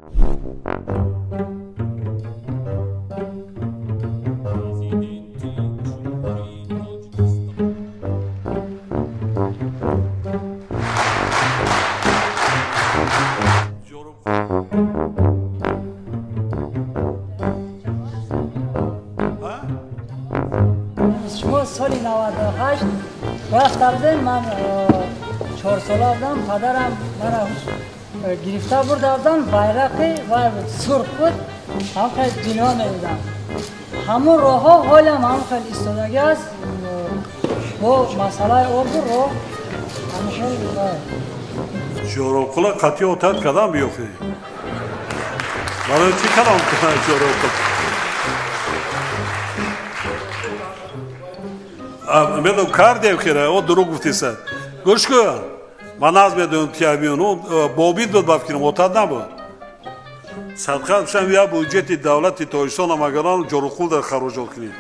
Шумо соли 98 рафта будем, ман 4 сола будам, падарам мана гирифта бурда будам, байрақи вай буд, сурх буд, ҳам хел ҷилва медидам. Ҳамун роҳҳо ҳолям ҳам хел истодагӣ аст, бо масъалаи обу роҳ ҳамин хел. Ҷоробқула қатъи отат кадам биёхӣ. Барои чӣ калом кунад Ҷоробқул? Медонам кардем хира, о дурӯғ гуфтиса. Гӯш кун, ман наз медонам тиябиён, бобид буд ба фикрам, отат набуд. Садқа шам я буҷети давлати Тоҷикистон магаран Ҷоруқул дар хароҷот кунем.